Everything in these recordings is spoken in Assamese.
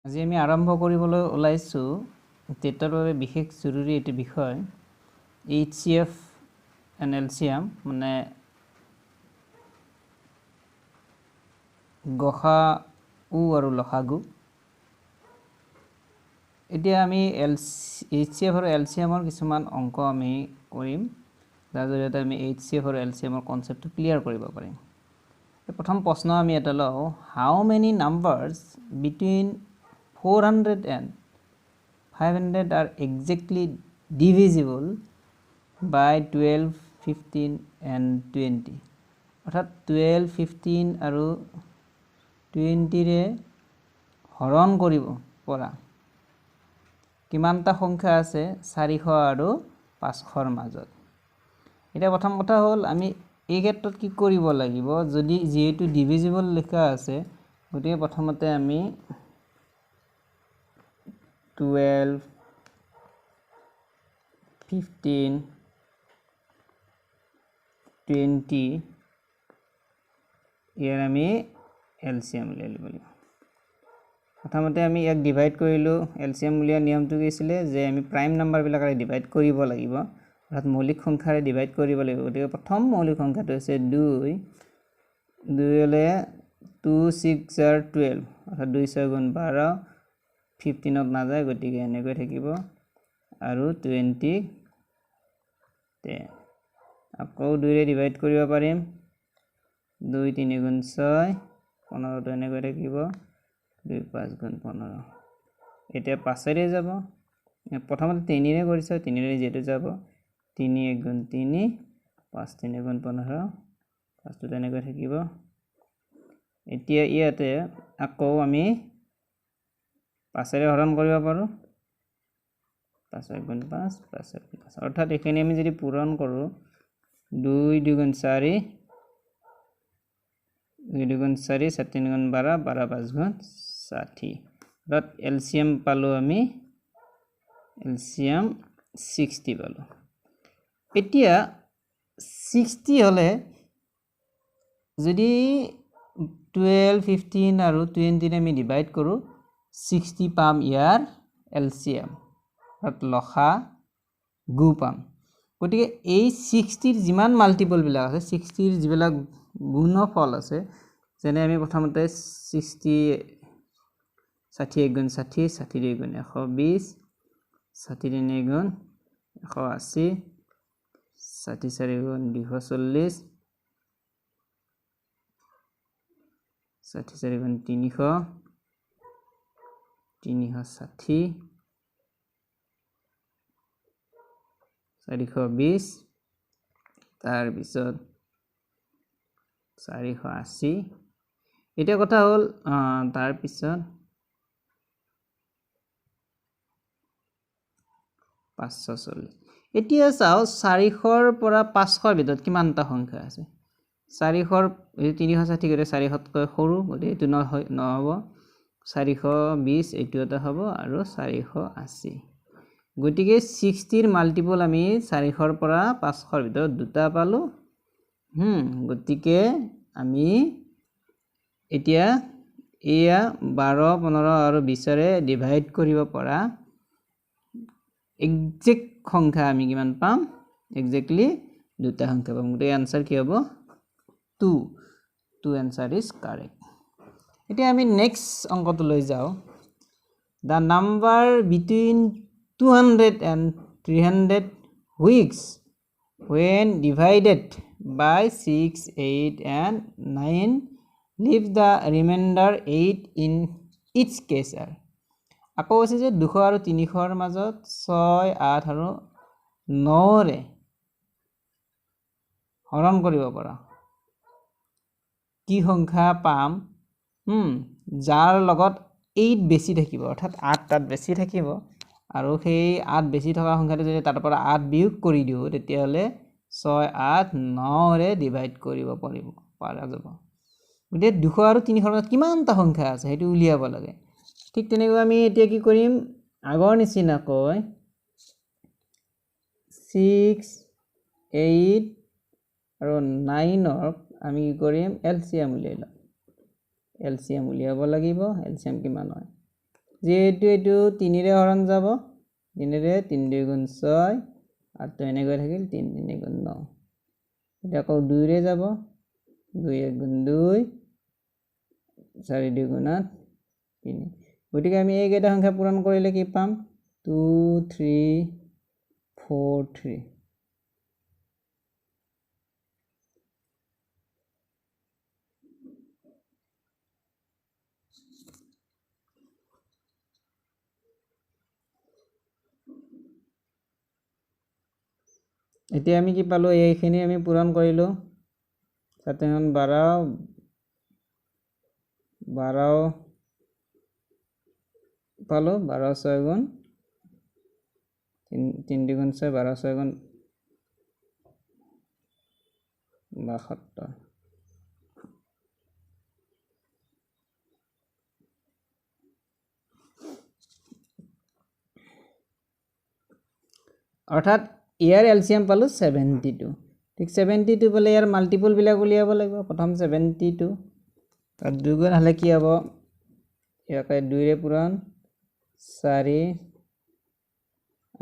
আজি আমি আৰম্ভ কৰিবলৈ ওলাইছোঁ টেটৰ বাবে বিশেষ জৰুৰী এটি বিষয় H C F and L C M, মানে গসা উ আৰু লসাগু। এতিয়া আমি এল এইচ চি এফ আৰু এল চি এমৰ কিছুমান অংক আমি কৰিম, যাৰ জৰিয়তে আমি এইচ চি এফ আৰু এল চি এমৰ কনচেপ্টটো ক্লিয়াৰ কৰিব পাৰিম। প্ৰথম প্ৰশ্ন আমি এটা লওঁ, how many numbers between 400 and 500 are exactly divisible by 12, 15 and 20? অৰ্থাৎ 12, 15 আৰু 20ৰে হৰণ কৰিব পৰা কিমানটা সংখ্যা আছে 400 আৰু 500ৰ মাজত? এতিয়া প্ৰথম কথা হ'ল আমি এই ক্ষেত্ৰত কি কৰিব লাগিব, যদি যিহেতু ডিভিজিবল লিখা আছে, গতিকে প্ৰথমতে আমি 12, 15, 20 ইয়াৰ আমি এলচিএম উলিয়াই ল'ব লাগিব। প্ৰথমতে আমি ইয়াক ডিভাইড কৰিলোঁ। এলচিএম উলিওৱাৰ নিয়মটো কি আছিলে যে আমি প্ৰাইম নাম্বাৰবিলাকেৰে ডিভাইড কৰিব লাগিব, অৰ্থাৎ মৌলিক সংখ্যাৰে ডিভাইড কৰিব লাগিব। গতিকে প্ৰথম মৌলিক সংখ্যাটো হৈছে 2, 2 হ'লে 2 6 আৰ 12, অৰ্থাৎ 2 6 গুণ 12, 15ত নাযায় গতিকে এনেকৈ থাকিব, আৰু 20 10। আকৌ 2ৰে ডিভাইড কৰিব পাৰিম, 2 3 গুণ 6, 15টো এনেকৈ থাকিব, 2 5 গুণ 15। এতিয়া 5ৰে যাব, প্ৰথমতে 3ৰে কৰিছোঁ, 3ৰে যিহেতু যাব, 3 1 গুণ 3, 5 3 গুণ 15, 5টো তেনেকৈ থাকিব। এতিয়া ইয়াতে আকৌ আমি 5ৰে হৰণ কৰিব পাৰোঁ, 5 1 গুণ 5, 5 1 গুণ 5, অৰ্থাৎ এইখিনি আমি যদি পূৰণ কৰোঁ, 2 2 গুণ 4, 2 2 গুণ 4, 4 3 গুণ 12, 12 5 গুণ 60, অৰ্থাৎ এলচিএম পালোঁ আমি, এলচিএম 60 পালোঁ। এতিয়া 60 হ'লে যদি 12, 15 আৰু 20 আমি ডিভাইড কৰোঁ, 60 পাম ইয়াৰ এলচিএম, অৰ্থাৎ লসা গু পাম। গতিকে এই 60ৰ যিমান মাল্টিপলবিলাক আছে, 60ৰ যিবিলাক গুণফল আছে, যেনে আমি প্ৰথমতে 60, 60 1 গুণ 60, 60 2 গুণ 120, 60 3 গুণ 180, 60 4 গুণ 240, 60 4 গুণ 300, 360, 420, তাৰপিছত 480। এতিয়া কথা হ'ল তাৰপিছত 540। এতিয়া চাওঁ 400ৰ পৰা 500ৰ ভিতৰত কিমানটা সংখ্যা আছে। 400ৰ 360 গতিকে 400তকৈ সৰু, গতিকে এইটো নহ'ব, 420 এইটো এটা হ'ব, আৰু 480। গতিকে 60ৰ মাল্টিপল আমি 400ৰ পৰা 500ৰ ভিতৰত দুটা পালোঁ। গতিকে আমি এতিয়া এয়া 12, 15 আৰু 20ৰে ডিভাইড কৰিব পৰা একজেক্ট সংখ্যা আমি কিমান পাম, একজেক্টলি দুটা সংখ্যা পাম। গতিকে এনচাৰ কি হ'ব, 2, 2 এনচাৰ is correct. এতিয়া আমি নেক্সট অংকটোলৈ যাওঁ। The number between 200 and 300 which when divided by 6, 8 and 9 leave the remainder 8 in each case are. আকৌ কৈছে যে 200 আৰু 300ৰ মাজত 6, 8 আৰু 9ৰে হৰণ কৰিব পৰা কি সংখ্যা পাম, যাৰ লগত 8 বেছি থাকিব, অৰ্থাৎ 8 তাত বেছি থাকিব, আৰু সেই 8 বেছি থকা সংখ্যাটো যদি তাৰ পৰা 8 বিয়োগ কৰি দিওঁ, তেতিয়াহ'লে 6, 8, 9ৰে ডিভাইড কৰিব পৰা যাব। গতিকে 200 আৰু 300ৰ মাজত কিমানটা সংখ্যা আছে সেইটো উলিয়াব লাগে। ঠিক তেনেকৈ আমি এতিয়া কি কৰিম, আগৰ নিচিনাকৈ 6, 8 আৰু 9ক আমি কি কৰিম, এলচিএম উলিয়াই ল'ম। এলচিএম উলিয়াব লাগিব, এলচিএম কিমান হয়, যিহেতু এইটো তিনিৰে হৰণ যাব, তিনিৰে তিনি দুই গুণ ছয়, আঠটো এনেকৈ থাকিল, তিনি তিনি গুণ ন। এতিয়া আকৌ দুইৰে যাব, দুই এক গুণ দুই, চাৰি দুই গুণ আঠ, তিনি। গতিকে আমি এইকেইটা সংখ্যা পূৰণ কৰিলে কি পাম? 2 3 4 3। এতিয়া আমি কি পালোঁ? এইখিনি আমি পূৰণ কৰিলোঁ, সাত বাৰ, বাৰ পালোঁ, বাৰ ছয় গুণ তিনি দুগুণ ছয়, বাৰ ছয় গুণ 72। অৰ্থাৎ ইয়াৰ এলচিএম পালোঁ 72। ঠিক 72 পালে ইয়াৰ মাল্টিপলবিলাক উলিয়াব লাগিব। প্ৰথম 72, তাত দুগুণ হ'লে কি হ'ব? ইয়াকে দুইৰে পূৰণ চাৰি,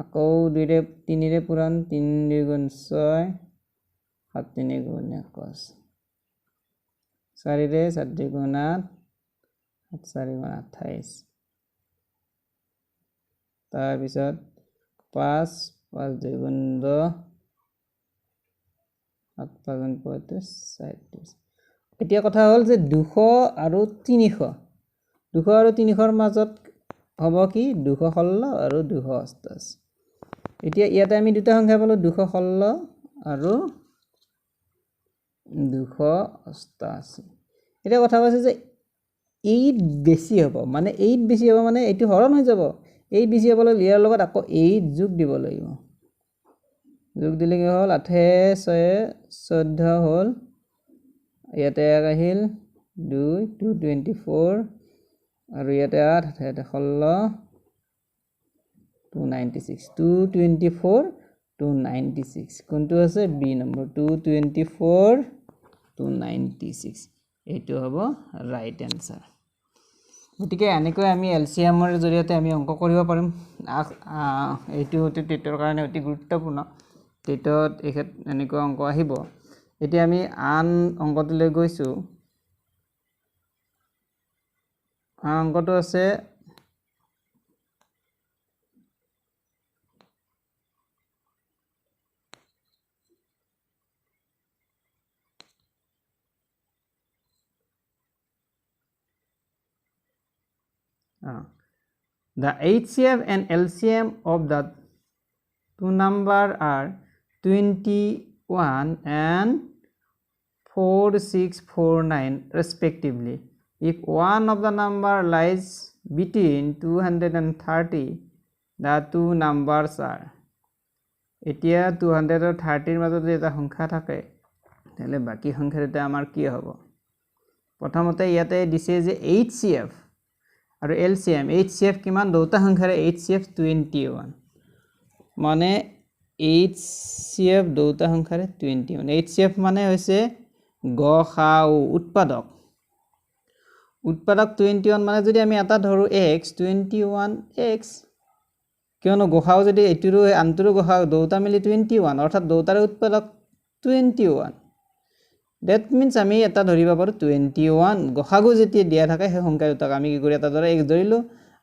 আকৌ দুইৰে তিনিৰে পূৰণ, তিনি দুই গুণ ছয়, সাত তিনি গুণ 21, চাৰিৰে সাত দুই গুণ আঠ, সাত চাৰি গুণ 28, তাৰপিছত পাঁচ, পাঁচ দুই গুণ দহ, সাত পাঁচ গুণ 35, 37। এতিয়া কথা হ'ল যে 200 আৰু 300, 200 আৰু 300ৰ মাজত হ'ব কি? 216 আৰু 288। এতিয়া ইয়াতে আমি দুটা সংখ্যা পালোঁ, 216 আৰু 288। এতিয়া কথা কৈছে যে 8 বেছি হ'ব, মানে 8 বেছি হ'ব মানে এইটো হৰণ হৈ যাব। 8 বেছি হ'বলৈ ইয়াৰ লগত আকৌ 8 যোগ দিব লাগিব। যোগ দিলে কি হ'ল? আঠে ছয়ে 14 হ'ল, ইয়াতে এক আহিল দুই, 224, আৰু ইয়াতে আঠ, ইয়াতে 16, 296, 224, 296। কোনটো আছে? বি নম্বৰ, 224, 296, এইটো হ'ব ৰাইট এনচাৰ। গতিকে এনেকৈ আমি এল চি এমৰ জৰিয়তে আমি অংক কৰিব পাৰিম। এইটো অতি টেটৰ কাৰণে অতি গুৰুত্বপূৰ্ণ, টেটত এই এনেকুৱা অংক আহিব। এতিয়া আমি আন অংকটোলৈ গৈছোঁ। আন অংকটো আছে The HCF and LCM of the two number are 21 and 4649 respectively. If one of the number lies between 230, the two numbers are. এতিয়া 230ৰ মাজত যদি এটা সংখ্যা থাকে, তেতিয়াহ'লে বাকী সংখ্যা দুটা আমাৰ কি হ'ব? প্ৰথমতে ইয়াতে দিছে যে HCF আৰু LCM। HCF কিমান? দুটা সংখ্যাৰে HCF 21, মানে HCF দুটা সংখ্যাৰে 21। HCF মানে হৈছে গ সা উ উৎপাদক। উৎপাদক 21 মানে যদি আমি এটা ধৰোঁ x, 21 x, কিয়নো গোসাও যদি এইটোৰো আনটোৰো গোসাও দুটা মিলি 21, অৰ্থাৎ দুটাৰে উৎপাদক 21। That means আমি এটা ধৰিব পাৰোঁ 21। গোসাগু যেতিয়া দিয়া থাকে সেই সংখ্যা দুটাক আমি কি কৰি এটা ধৰা এক্স ধৰিলোঁ,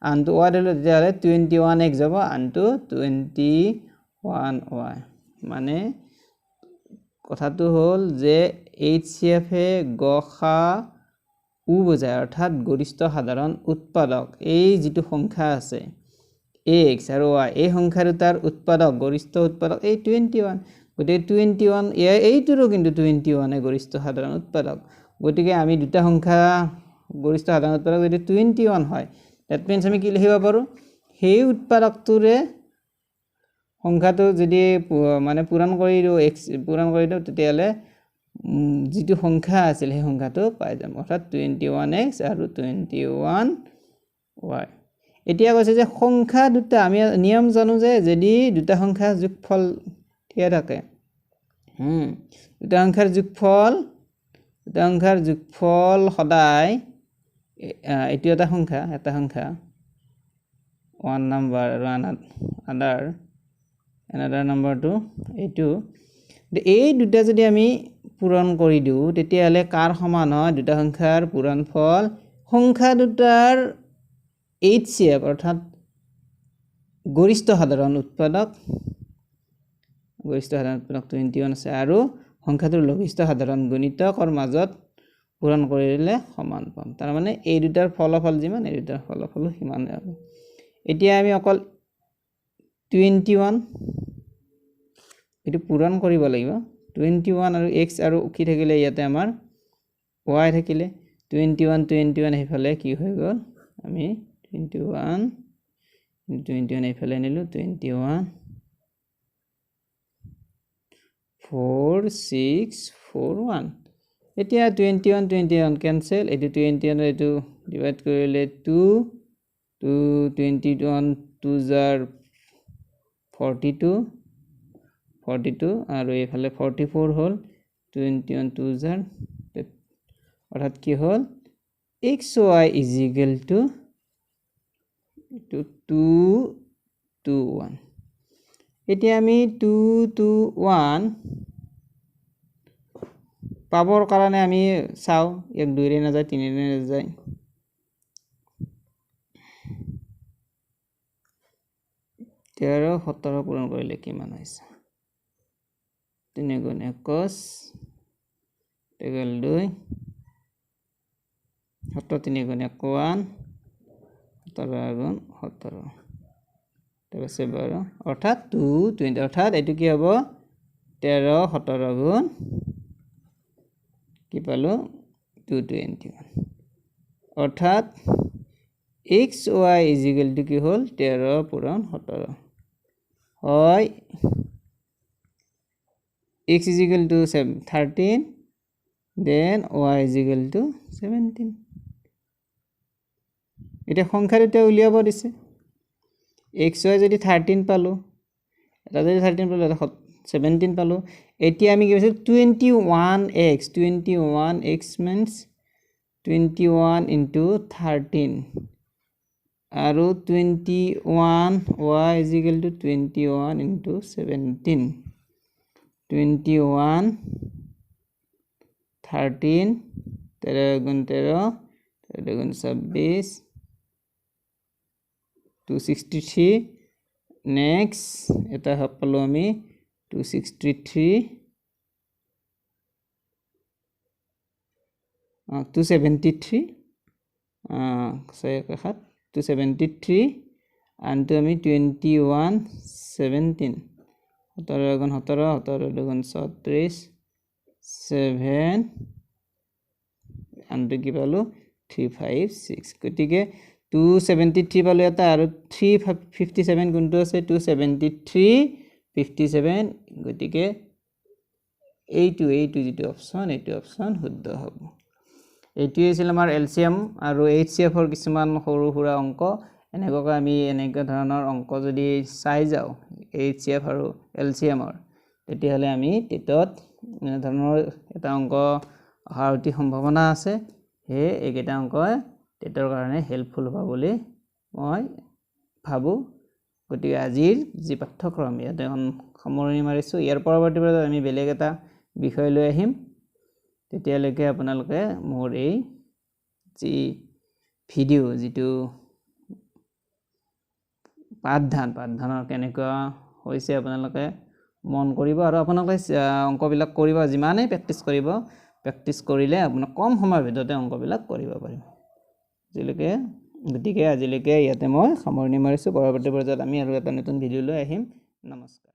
আনটো ৱাই ধৰিলোঁ, তেতিয়াহ'লে 21 এক্স হ'ব, আনটো 21 ৱাই। মানে কথাটো হ'ল যে এইচ চি এফে গসা উ বুজায়, অৰ্থাৎ গৰিষ্ঠ সাধাৰণ উৎপাদক। এই যিটো সংখ্যা আছে এক্স আৰু ৱাই, এই সংখ্যা দুটাৰ উৎপাদক, গৰিষ্ঠ উৎপাদক এই 21। গতিকে 21 এইটোৰো কিন্তু 21 গৰিষ্ঠ সাধাৰণ উৎপাদক। গতিকে আমি দুটা সংখ্যা গৰিষ্ঠ সাধাৰণ উৎপাদক যদি 21 হয়, that means আমি কি লিখিব পাৰোঁ? সেই উৎপাদকটোৰে সংখ্যাটো যদি মানে পূৰণ কৰি দিওঁ, এক্স পূৰণ কৰি দিওঁ, তেতিয়াহ'লে যিটো সংখ্যা আছিল সেই সংখ্যাটো পাই যাম, অৰ্থাৎ 21 এক্স আৰু 21 ৱাই। এতিয়া কৈছে যে সংখ্যা দুটা, আমি নিয়ম জানো যে যদি দুটা সংখ্যা যোগফল দিয়া থাকে, দুটা সংখ্যাৰ যোগফল, দুটা সংখ্যাৰ যোগফল সদায়, এইটো এটা সংখ্যা, এটা সংখ্যা, ওৱান নাম্বাৰ আৰু এনাডাৰ নাম্বাৰটো এইটো। এই দুটা যদি আমি পূৰণ কৰি দিওঁ তেতিয়াহ'লে কাৰ সমান হয়? দুটা সংখ্যাৰ পূৰণফল সংখ্যা দুটাৰ এইচ চি এফ অৰ্থাৎ গৰিষ্ঠ সাধাৰণ উৎপাদক, গৰিষ্ঠ সাধাৰণ উৎপাদক 21 আছে আৰু সংখ্যাটোৰ লঘিষ্ঠ সাধাৰণ গুণিতকৰ মাজত পূৰণ কৰিলে সমান পাম। তাৰমানে এই দুটাৰ ফলাফল যিমান, এই দুটাৰ ফলাফলো সিমানেই হ'ব। এতিয়া আমি অকল 21 এইটো পূৰণ কৰিব লাগিব। 21 আৰু এক্স আৰু কি থাকিলে ইয়াতে আমাৰ ৱাই থাকিলে 21 21 সেইফালে কি হৈ গ'ল, আমি 21 21 এইফালে আনিলোঁ 21 4 6 4 1। এতিয়া 21 21 কেঞ্চেল, এইটো 21 এইটো ডিভাইড কৰিলে 2 2 21 2 জাৰ 42 42 আৰু এইফালে 44 হ'ল 21 2 জাৰ, অৰ্থাৎ কি হ'ল x Y is equal to 2 2 1। এতিয়া আমি 2 2 1 পাবৰ কাৰণে আমি চাওঁ, এক দুইৰে নাযায়, তিনিৰে নাযায়, 13 17 পূৰণ কৰিলে কিমান হৈছে? 3 গুণ 21 2 17 3 গুণ 51 17 গুণ 17 তাৰপাছত 12, অৰ্থাৎ 220, অৰ্থাৎ এইটো কি হ'ব 13 17 গুণ কি পালোঁ 221, অৰ্থাৎ x Y is equal to কি হ'ল 13 পূৰণ 17 হয়। X is equal to 13, then y is equal to 17। এতিয়া সংখ্যা দুটা উলিয়াব দিছে। এক্স ৱাই যদি 13 পালোঁ, এটা যদি 13 পালোঁ, এটা 17 পালোঁ। এতিয়া আমি কি কৈছোঁ 21x, 21x means 21 into 13 আৰু 21y is equal to 21 into 17, 21 13 13 গুণ 13 13 গুণ 26 263। নেক্সট এটা পালোঁ আমি 263 273 6 7 273 আনটো আমি 21 17 17 গুণ 17 17 গুণ 36 7 আনটো কি পালোঁ 356। গতিকে 273 পালোঁ এটা আৰু 357 কোনটো আছে 273 57। গতিকে এইটো যিটো অপশ্যন, এইটো অপশ্যন শুদ্ধ হ'ব। এইটোৱে আছিল আমাৰ এল চি এম আৰু এইচ চি এফৰ কিছুমান সৰু সুৰা অংক। এনেকুৱাকৈ আমি এনেকুৱা ধৰণৰ অংক যদি চাই যাওঁ এইচ চি এফ আৰু এল চি এমৰ, তেতিয়াহ'লে আমি টেটত এনেধৰণৰ এটা অংক অহাৰ অতি সম্ভাৱনা আছে। সেয়ে এইকেইটা অংকই টেটৰ কাৰণে হেল্পফুল হ'ব বুলি মই ভাবোঁ। গতিকে আজিৰ যি পাঠ্যক্ৰম ইয়াতে সামৰণি মাৰিছোঁ। ইয়াৰ পৰৱৰ্তী পৰ্যায়ত আমি বেলেগ এটা বিষয় লৈ আহিম। তেতিয়ালৈকে আপোনালোকে মোৰ এই যি ভিডিঅ', যিটো পাঠদানৰ কেনেকুৱা হৈছে আপোনালোকে মন কৰিব আৰু আপোনালোকে অংকবিলাক কৰিব, যিমানেই প্ৰেক্টিচ কৰিব, প্ৰেক্টিচ কৰিলে আপোনাক কম সময়ৰ ভিতৰতে অংকবিলাক কৰিব পাৰিব। গতিকে আজিলৈকে ইয়াতে মই সামৰণি মাৰিছোঁ। পৰৱৰ্তী পৰ্যায়ত আমি আৰু এটা নতুন ভিডিঅ' লৈ আহিম। নমস্কাৰ।